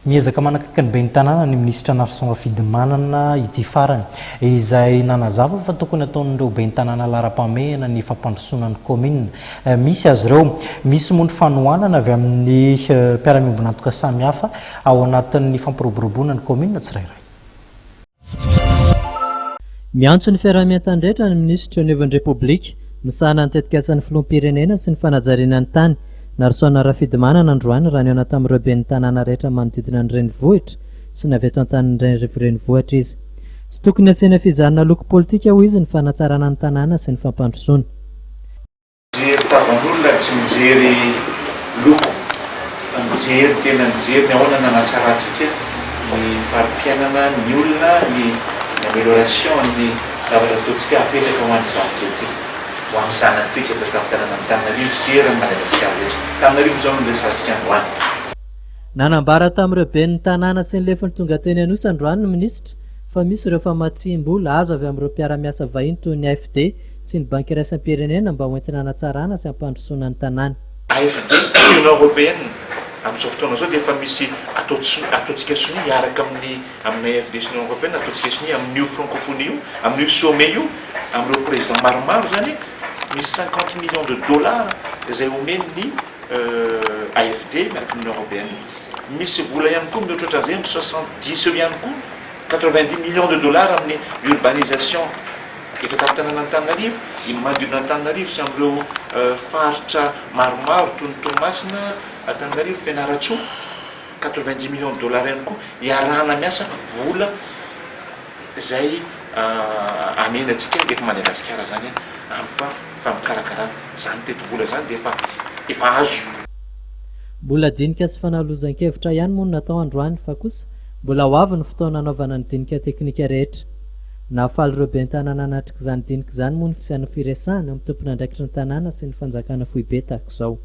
Miezaka manakaiky ny ben'ny tanàna ny minisitra Narson Rafidimanana ity farany, izay nanazava fa tokony hataon'ireo ben'ny tanàna laharam-pahamehana ny fampandrosoana ny kaominina misy azy ireo. Misy moa ny fanohanana avy amin'ny mpiara-miombon'antoka samihafa ao anatin'ny fampiroboroboana ny kaominina tsirairay. Miantso ny fiaraha-mientan'ny rehetra ny minisitra eo anivon'ny Repoblika, misahana ny tetikasan'ny filoham-pirenena sy ny fanajariana ny tany, Narson Rafidimanana androany raha nihaona tamin'ireo ben'ny tanàna rehetra manodidina ny renivohitra sy ny avy eto Antananarivo renivohitra izy. Tsy tokony hasiana fizahana loko politika hoy izy ny fanatsarana ny tanàna sy ny fampandrosoana. Mijery tavan'olona tsy mijery loko fa mijery tena mijery ny ahoana nanatsarantsika ny fari-piainana ny olona ny ny amélioration ny zavatra ataontsika apetraka ho an'ny zafikelintsika ho an'ny zanatsika eto an-tampon-tanànan'Antananarivo sy eran'i Madagasikara rehetra. Antananarivo izao no resahantsika androany. Nanambara tamin'ireo ben'ny tanàna sy ny lefiny tonga teny Anosy androany ny minisitra fa misy ireo famatsiam-bola azo avy amin'ireo mpiara-miasa vahiny toy ny AFD sy ny Banky Iraisam-pirenena mba hoentina hanatsarana sy hampandrosoana ny tanàna. AFD, Union Européenne, amin'izao fotoana izao dia efa misy atao ataontsika sonia hiaraka amin'ny amin'ny AFD sy Union Européenne ataontsika sonia amin'io francophonie io, amin'io sommet io, amin'ireo président maromaro izany, misy 50 millions de dollars izay omen'ny AFD miaraka amin'ny Union Européenne. Misy vola ihany koa mihoatroatra an'izay amin'ny 70 eo ihany koa, 90 millions de dollars amin'ny urbanisation. Eto an-tampon-tanànan'Antananarivo, i Manodidina-Antananarivo sy amin'ireo faritra maromaro toy ny Toamasina, Antananarivo, Fianarantsoa, 90 millions de dollars ihany koa iarahana miasa, vola izay amena antsika eto Madagasikara izany amin'ny famikarakarana izany tetibola izany dia efa efa azo. Mbola dinika sy fanalozan-kevitra ihany moa no natao androany fa kosa mbola ho avy ny fotoana hanaovana ny dinika teknika rehetra. Nahafaly ireo ben'ny tanàna nanatrika izany dinika izany moa ny fisian'ny firesahana eo amin'ny tompon'andraikitry ny tanàna sy ny fanjakana foibe tahaka izao.